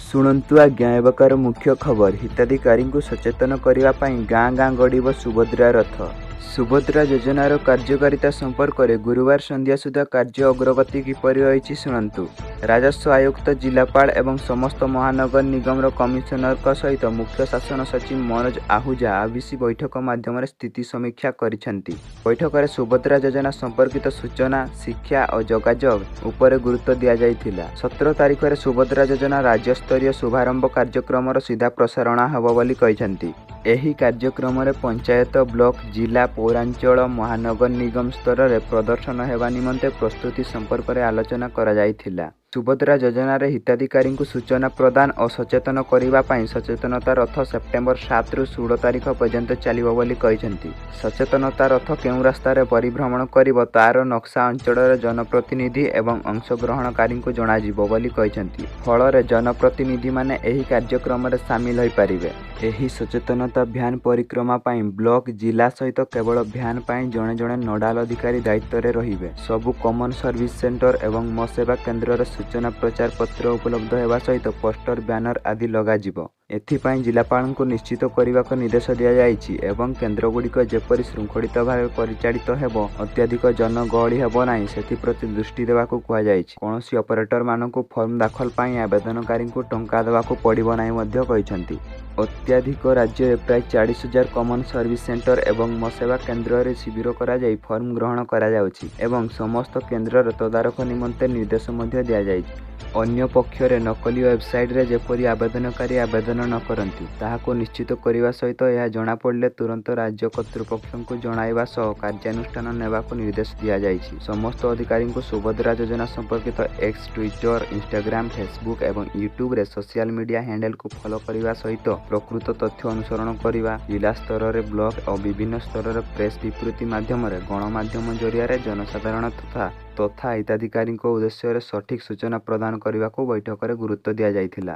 ଶୁଣନ୍ତୁ ଆଜ୍ଞା ଏବେକାର ମୁଖ୍ୟ ଖବର। ହିତାଧିକାରୀଙ୍କୁ ସଚେତନ କରିବା ପାଇଁ ଗାଁ ଗାଁ ଗଡ଼ିବ ସୁଭଦ୍ରା ରଥ। ସୁଭଦ୍ରା ଯୋଜନାର କାର୍ଯ୍ୟକାରିତା ସମ୍ପର୍କରେ ଗୁରୁବାର ସନ୍ଧ୍ୟା ସୁଦ୍ଧା କାର୍ଯ୍ୟ ଅଗ୍ରଗତି କିପରି ରହିଛି ଶୁଣନ୍ତୁ। ରାଜସ୍ୱ ଆୟୁକ୍ତ, ଜିଲ୍ଲାପାଳ ଏବଂ ସମସ୍ତ ମହାନଗର ନିଗମର କମିଶନରଙ୍କ ସହିତ ମୁଖ୍ୟ ଶାସନ ସଚିବ ମନୋଜ ଆହୁଜା ଆଭିସି ବୈଠକ ମାଧ୍ୟମରେ ସ୍ଥିତି ସମୀକ୍ଷା କରିଛନ୍ତି। ବୈଠକରେ ସୁଭଦ୍ରା ଯୋଜନା ସମ୍ପର୍କିତ ସୂଚନା, ଶିକ୍ଷା ଓ ଯୋଗାଯୋଗ ଉପରେ ଗୁରୁତ୍ୱ ଦିଆଯାଇଥିଲା। 17 ତାରିଖରେ ସୁଭଦ୍ରା ଯୋଜନା ରାଜ୍ୟସ୍ତରୀୟ ଶୁଭାରମ୍ଭ କାର୍ଯ୍ୟକ୍ରମର ସିଧା ପ୍ରସାରଣ ହେବ ବୋଲି କହିଛନ୍ତି। ଏହି କାର୍ଯ୍ୟକ୍ରମରେ ପଞ୍ଚାୟତ, ବ୍ଲକ, ଜିଲ୍ଲା, ପୌରାଞ୍ଚଳ, ମହାନଗର ନିଗମ ସ୍ତରରେ ପ୍ରଦର୍ଶନ ହେବା ନିମନ୍ତେ ପ୍ରସ୍ତୁତି ସମ୍ପର୍କରେ ଆଲୋଚନା କରାଯାଇଥିଲା। ସୁଭଦ୍ରା ଯୋଜନାରେ ହିତାଧିକାରୀଙ୍କୁ ସୂଚନା ପ୍ରଦାନ ଓ ସଚେତନ କରିବା ପାଇଁ ସଚେତନତା ରଥ ସେପ୍ଟେମ୍ବର 7ରୁ 16 ତାରିଖ ପର୍ଯ୍ୟନ୍ତ ଚାଲିବ ବୋଲି କହିଛନ୍ତି। ସଚେତନତା ରଥ କେଉଁ ରାସ୍ତାରେ ପରିଭ୍ରମଣ କରିବ ତା'ର ନକ୍ସା ଅଞ୍ଚଳର ଜନପ୍ରତିନିଧି ଏବଂ ଅଂଶଗ୍ରହଣକାରୀଙ୍କୁ ଜଣାଯିବ ବୋଲି କହିଛନ୍ତି। ଫଳରେ ଜନପ୍ରତିନିଧିମାନେ ଏହି କାର୍ଯ୍ୟକ୍ରମରେ ସାମିଲ ହୋଇପାରିବେ। ଏହି ସଚେତନତା ଭ୍ୟାନ୍ ପରିକ୍ରମା ପାଇଁ ବ୍ଲକ, ଜିଲ୍ଲା ସହିତ କେବଳ ଭ୍ୟାନ୍ ପାଇଁ ଜଣେ ଜଣେ ନୋଡାଲ ଅଧିକାରୀ ଦାୟିତ୍ୱରେ ରହିବେ। ସବୁ କମନ ସର୍ଭିସ ସେଣ୍ଟର ଏବଂ ମୋ ସେବା କେନ୍ଦ୍ରରେ ସୂଚନା ପ୍ରଚାର ପତ୍ର ଉପଲବ୍ଧ ହେବା ସହିତ ପୋଷ୍ଟର, ବ୍ୟାନର ଆଦି ଲଗାଯିବ। ଏଥିପାଇଁ ଜିଲ୍ଲାପାଳଙ୍କୁ ନିଶ୍ଚିତ କରିବାକୁ ନିର୍ଦ୍ଦେଶ ଦିଆଯାଇଛି ଏବଂ କେନ୍ଦ୍ରଗୁଡ଼ିକ ଯେପରି ଶୃଙ୍ଖଳିତ ଭାବେ ପରିଚାଳିତ ହେବ, ଅତ୍ୟଧିକ ଜନଗହଳି ହେବ ନାହିଁ ସେଥିପ୍ରତି ଦୃଷ୍ଟି ଦେବାକୁ କୁହାଯାଇଛି। କୌଣସି ଅପରେଟରମାନଙ୍କୁ ଫର୍ମ ଦାଖଲ ପାଇଁ ଆବେଦନକାରୀଙ୍କୁ ଟଙ୍କା ଦେବାକୁ ପଡ଼ିବ ନାହିଁ ମଧ୍ୟ କହିଛନ୍ତି। ଅତ୍ୟଧିକ ରାଜ୍ୟରେ ପ୍ରାୟ 40,000 କମନ ସର୍ଭିସ ସେଣ୍ଟର ଏବଂ ମୋ ସେବା କେନ୍ଦ୍ରରେ ଶିବିର କରାଯାଇ ଫର୍ମ ଗ୍ରହଣ କରାଯାଉଛି ଏବଂ ସମସ୍ତ କେନ୍ଦ୍ରର ତଦାରଖ ନିମନ୍ତେ ନିର୍ଦ୍ଦେଶ ମଧ୍ୟ ଦିଆଯାଇଛି। ଅନ୍ୟପକ୍ଷରେ ନକଲି ୱେବସାଇଟରେ ଯେପରି ଆବେଦନକାରୀ ଆବେଦନ ନ କରନ୍ତି ତାହାକୁ ନିଶ୍ଚିତ କରିବା ସହିତ ଏହା ଜଣାପଡ଼ିଲେ ତୁରନ୍ତ ରାଜ୍ୟ କର୍ତ୍ତୃପକ୍ଷଙ୍କୁ ଜଣାଇବା ସହ କାର୍ଯ୍ୟାନୁଷ୍ଠାନ ନେବାକୁ ନିର୍ଦ୍ଦେଶ ଦିଆଯାଇଛି। ସମସ୍ତ ଅଧିକାରୀଙ୍କୁ ସୁଭଦ୍ରା ଯୋଜନା ସମ୍ପର୍କିତ ଏକ୍ସ, ଟ୍ୱିଟର, ଇନଷ୍ଟାଗ୍ରାମ, ଫେସବୁକ୍ ଏବଂ ୟୁଟ୍ୟୁବରେ ସୋସିଆଲ ମିଡିଆ ହ୍ୟାଣ୍ଡେଲକୁ ଫଲୋ କରିବା ସହିତ ପ୍ରକୃତ ତଥ୍ୟ ଅନୁସରଣ କରିବା, ଜିଲ୍ଲା ସ୍ତରରେ ବ୍ଲକ ଓ ବିଭିନ୍ନ ସ୍ତରରେ ପ୍ରେସ ବିବୃତି ମାଧ୍ୟମରେ ଗଣମାଧ୍ୟମ ଜରିଆରେ ଜନସାଧାରଣ ତଥା ହିତାଧିକାରୀଙ୍କ ଉଦ୍ଦେଶ୍ୟରେ ସଠିକ୍ ସୂଚନା ପ୍ରଦାନ କରିବାକୁ ବୈଠକରେ ଗୁରୁତ୍ୱ ଦିଆଯାଇଥିଲା।